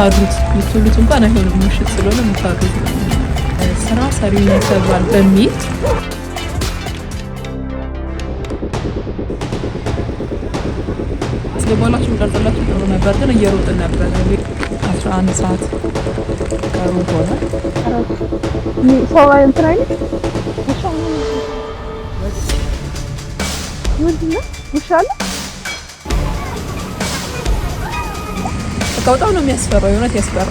የምታድሩት። የምትውሉት እንኳን አይሆንም፣ ምሽት ስለሆነ የምታድሩት ነው። ስራ ሰሪውን ያከብራል በሚል አስገባላችሁ ቀርጽላችሁ ጥሩ ነበር፣ ግን እየሮጥን ነበር። 11 ሰዓት ከሩብ ሆነ። ሰው እንትን አይልም። ውሻ ምንድን ነው? ውሻ አለ። በቃ በጣም ነው የሚያስፈራው፣ የእውነት ያስፈራል።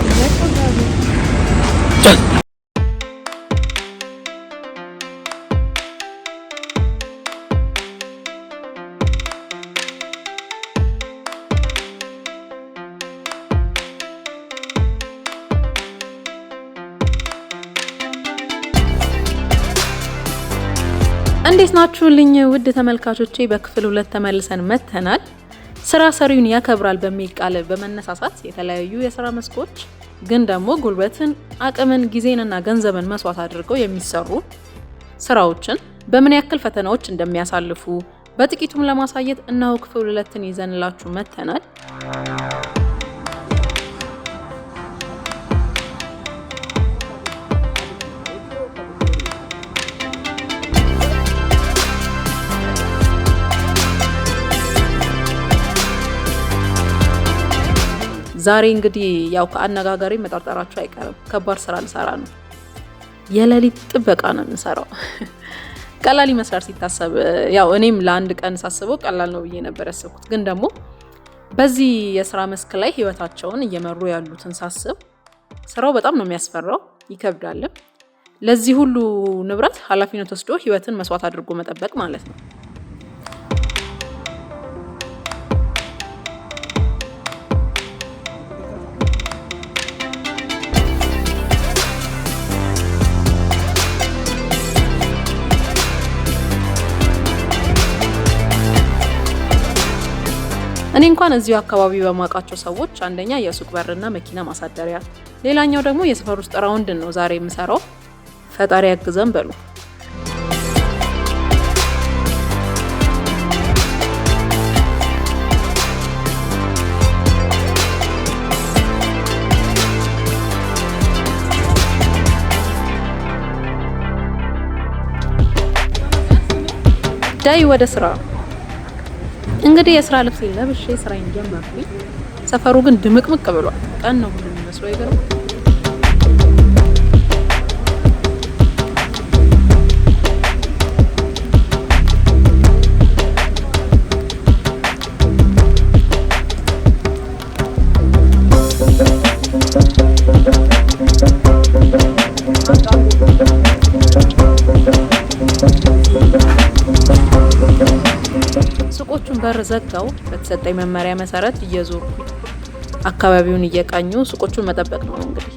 እንዴት ናችሁልኝ ውድ ተመልካቾቼ? በክፍል ሁለት ተመልሰን መጥተናል። ስራ ሰሪውን ያከብራል በሚል ቃል በመነሳሳት የተለያዩ የስራ መስኮች ግን ደግሞ ጉልበትን፣ አቅምን፣ ጊዜንና ገንዘብን መስዋዕት አድርገው የሚሰሩ ስራዎችን በምን ያክል ፈተናዎች እንደሚያሳልፉ በጥቂቱም ለማሳየት እነሆ ክፍል ሁለትን ይዘንላችሁ መጥተናል። ዛሬ እንግዲህ ያው ከአነጋገሬ መጠርጠራችሁ አይቀርም። ከባድ ስራ ልሰራ ነው። የሌሊት ጥበቃ ነው የምንሰራው። ቀላል ይመስላል ሲታሰብ። ያው እኔም ለአንድ ቀን ሳስበው ቀላል ነው ብዬ ነበር ያሰብኩት። ግን ደግሞ በዚህ የስራ መስክ ላይ ህይወታቸውን እየመሩ ያሉትን ሳስብ ስራው በጣም ነው የሚያስፈራው፣ ይከብዳልም። ለዚህ ሁሉ ንብረት ኃላፊነት ወስዶ ህይወትን መስዋዕት አድርጎ መጠበቅ ማለት ነው። እኔ እንኳን እዚሁ አካባቢ በማውቃቸው ሰዎች አንደኛ የሱቅ በርና መኪና ማሳደሪያ፣ ሌላኛው ደግሞ የሰፈር ውስጥ round ን ነው ዛሬ የምሰራው። ፈጣሪ ያግዘን በሉ። ዳይ ወደ ስራ። እንግዲህ የስራ ልብስ ለብሼ ስራዬን ጀመርኩኝ። ሰፈሩ ግን ድምቅምቅ ብሏል። ቀን ነው ሁሉ የሚመስለው፣ አይገርም? ሱቆቹን በር ዘጋው። በተሰጠኝ መመሪያ መሰረት እየዞርኩ አካባቢውን እየቃኙ ሱቆቹን መጠበቅ ነው እንግዲህ።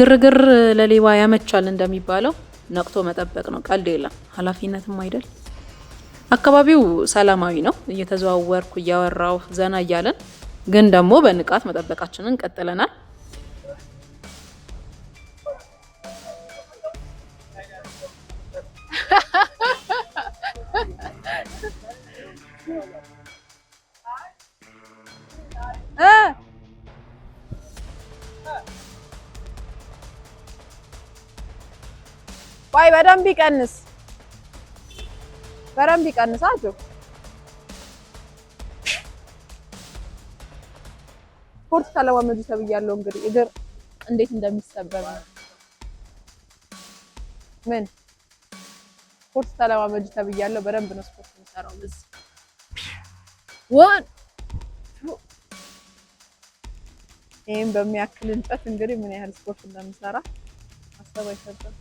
ግርግር ለሌባ ያመቻል እንደሚባለው ነቅቶ መጠበቅ ነው። ቀልድ የለም፣ ኃላፊነትም አይደል። አካባቢው ሰላማዊ ነው። እየተዘዋወርኩ እያወራው ዘና እያለን ግን ደግሞ በንቃት መጠበቃችንን ቀጥለናል። ቆይ በደንብ ይቀንስ፣ በደንብ ይቀንስ። አጆ ስፖርት ተለማመዱ ተብያለሁ። እንግዲህ እግር እንዴት እንደሚሰበር ነው። ምን ስፖርት ተለማመዱ ተብያለሁ። በደንብ ነው ስፖርት የሚሰራው። በዚህ one two። ይህም በሚያክል እንጨት እንግዲህ ምን ያህል ስፖርት እንደምሰራ ማሰብ አይከብድም።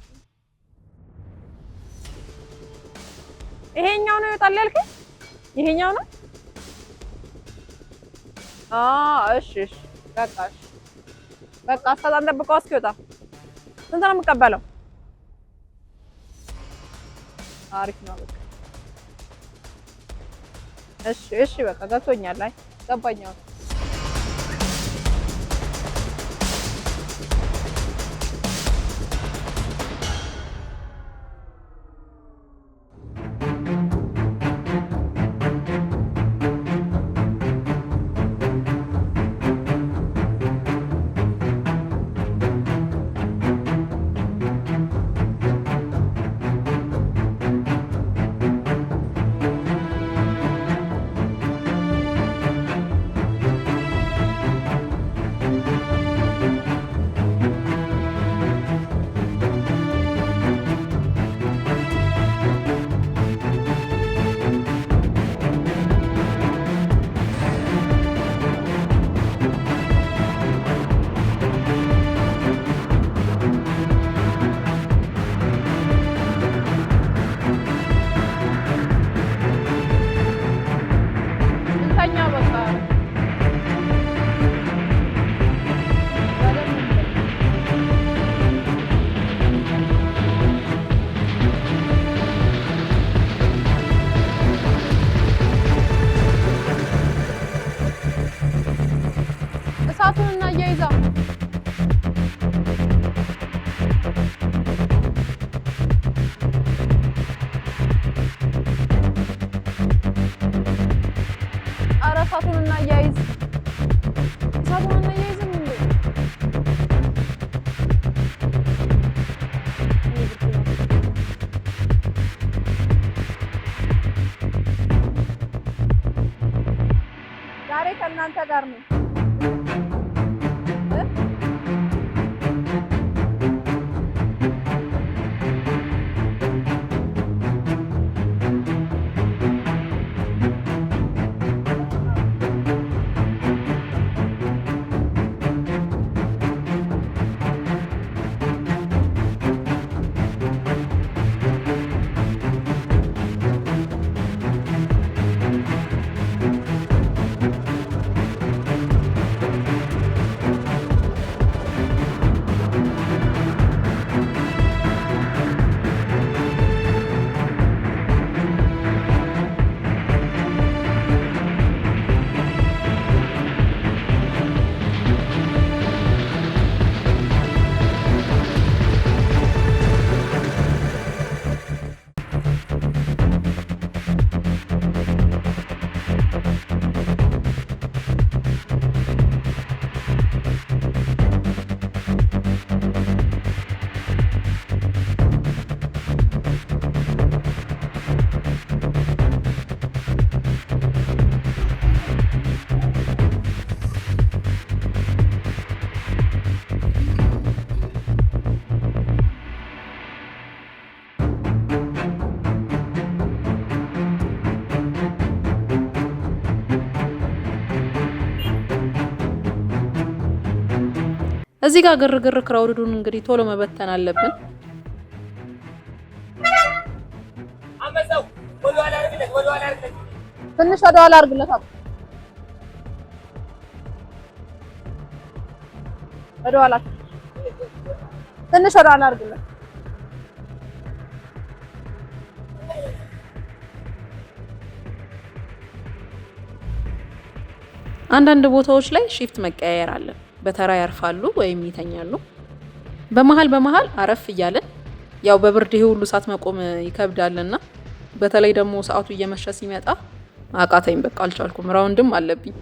ይሄኛው ነው ይወጣል ያልከኝ? ይሄኛው ነው? እሺ እሺ፣ በቃ እሺ፣ በቃ እስከዛ እንጠብቀው እስኪወጣ። ስንት ነው የምቀበለው? አሪፍ ነው በቃ። እሺ እሺ፣ በቃ ገብቶኛል። አይ ገባኝ አሁን። እንተኛ በቃ። እሳቱን እናያይዛ። ኧረ እሳቱን እናያይዝ፣ እሳቱን እናያይዝም እንዴ? ዛሬ ከእናንተ ጋር ነው። እዚህ ጋር ግርግር crowd ኡን እንግዲህ ቶሎ መበተን አለብን። ትንሽ ወደ ኋላ አድርግለት። አብ ወደ ኋላ ትንሽ ወደ ኋላ አድርግለት። አንዳንድ ቦታዎች ላይ shift መቀያየር አለ። በተራ ያርፋሉ ወይም ይተኛሉ። በመሀል በመሀል አረፍ እያልን ያው በብርድ ይሄ ሁሉ ሰዓት መቆም ይከብዳልና በተለይ ደግሞ ሰዓቱ እየመሸ ሲመጣ አቃተኝ፣ በቃ አልቻልኩም። round ም አለብኝ።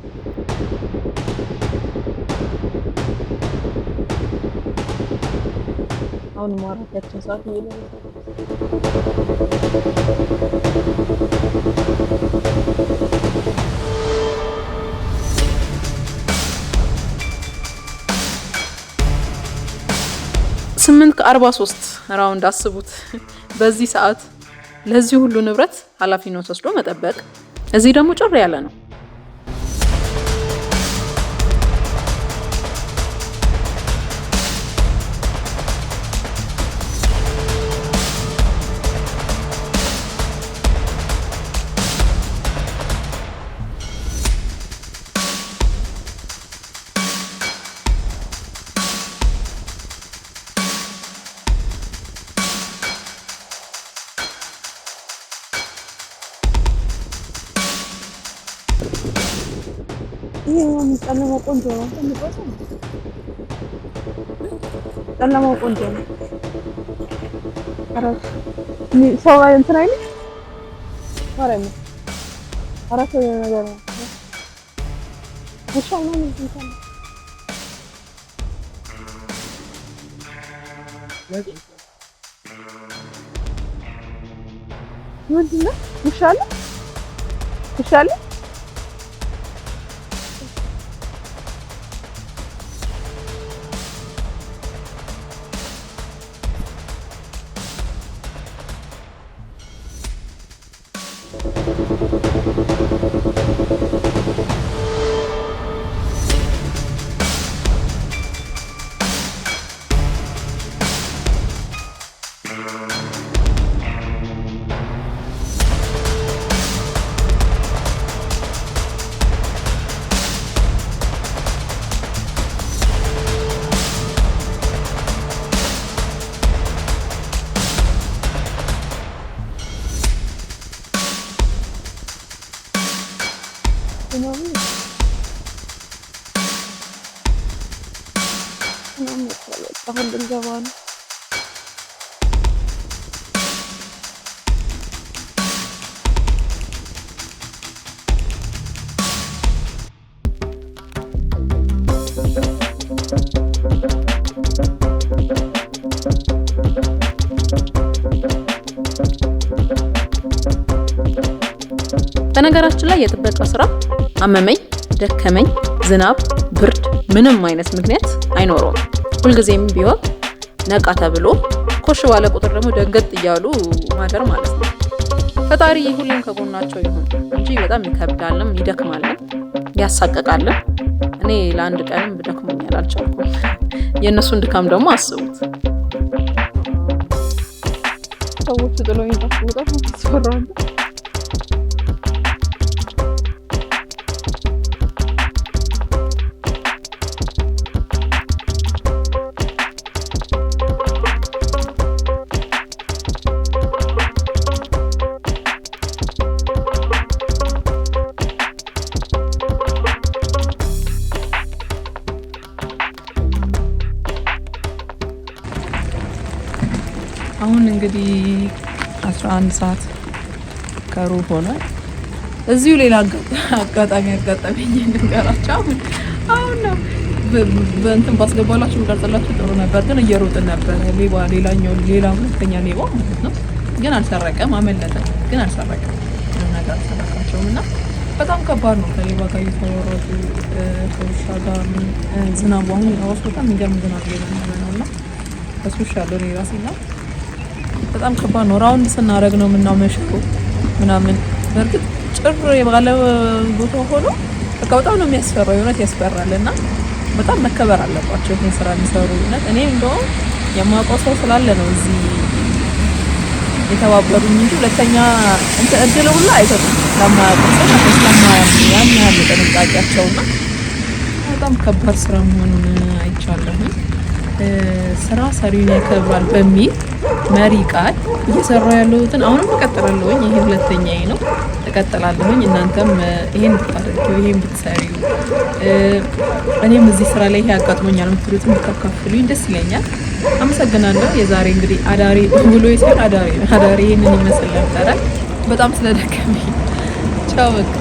አሁን ማረፊያችን ሰዓት እየደረሰ ነው። 8:43 round አስቡት። በዚህ ሰዓት ለዚህ ሁሉ ንብረት ኃላፊነት ወስዶ መጠበቅ፣ እዚህ ደግሞ ጭር ያለ ነው። ጨለማው ቆንጆ ነው። ጨለማው ቆንጆ ነው። ሰው እንትን አይልም። ማርያም ኧረ ሰው የሆነ ነገር ነው። ውሻ ምናምን እንትን ምንድን ነው? ውሻ አለ ውሻ አለ። አሁን ልንገባ ነው። በነገራችን ላይ የጥበቃ ስራ አመመኝ፣ ደከመኝ፣ ዝናብ፣ ብርድ ምንም አይነት ምክንያት አይኖረውም። ሁልጊዜም ቢሆን ነቃ ተብሎ ኮሽ ባለ ቁጥር ደግሞ ደንገጥ እያሉ ማደር ማለት ነው። ፈጣሪ ሁሌም ከጎናቸው ይሁን እንጂ በጣም ይከብዳልም፣ ይደክማልም፣ ያሳቀቃልም። እኔ ለአንድ ቀንም ደክሞኛል፣ አልቻልኩም። የእነሱን ድካም ደግሞ አስቡት። ሰዎቹ ጥለውኝ ጠፉ። በጣም ነው የሚያስፈራው። አሁን እንግዲህ 11 ሰዓት ከሩብ ሆኗል። እዚሁ ሌላ አጋጣሚ አጋጣሚኝ ልንገራችሁ። አሁን ነው በእንትን ባስገባላችሁ ብቀርጽላችሁ ጥሩ ነበር፣ ግን እየሮጥን ነበረ። ሌባ ሌላኛው ሌላ ሁለተኛ ሌባ ማለት ነው። ግን አልሰረቀም፣ አመለጠ። ግን አልሰረቀም፣ ምንም ነገር አልሰረቃቸውም። እና በጣም ከባድ ነው ከሌባ ጋር እየተሯሯጡ ከውሻ ጋር ዝናቡ አሁን ራሱ በጣም የሚገርም ዝናብ እየዘነበ ነው እና ከሱሻለሁ እኔ ራሴ እና በጣም ከባድ ነው። round ስናደርግ ነው የምናመሸው ምናምን። በእርግጥ ጭር ባለ ቦታ ሆኖ በቃ በጣም ነው የሚያስፈራው፣ የእውነት ያስፈራል። እና በጣም መከበር አለባቸው ይህን ስራ የሚሰሩ እውነት። እኔ እንደውም የማውቀው ሰው ስላለ ነው እዚህ የተባበሩኝ እንጂ ሁለተኛ እንትን እድል ሁላ አይሰጡም ለማያውቁ ሰው ስለማያምኑ ያን ያህል ጥንቃቄያቸውና በጣም ከባድ ስራ መሆኑን አይቻለሁኝ። ስራ ሰሪውን ያከብራል በሚል መሪ ቃል እየሰራሁ ያለሁትን አሁንም እቀጥላለሁኝ። ይሄ ሁለተኛዬ ነው፣ እቀጥላለሁኝ። እናንተም ይሄን ብታደርጊው፣ ይሄን ብትሰሪው፣ እኔም እዚህ ስራ ላይ ይሄ አጋጥሞኛል የምትሉትን ብታካፍሉኝ ደስ ይለኛል። አመሰግናለሁ። የዛሬ እንግዲህ አዳሪ ውሎ ሳይሆን አዳሪ አዳሪ ይሄንን ይመስል ነበረ። በጣም ስለደከመኝ ቻው በቃ።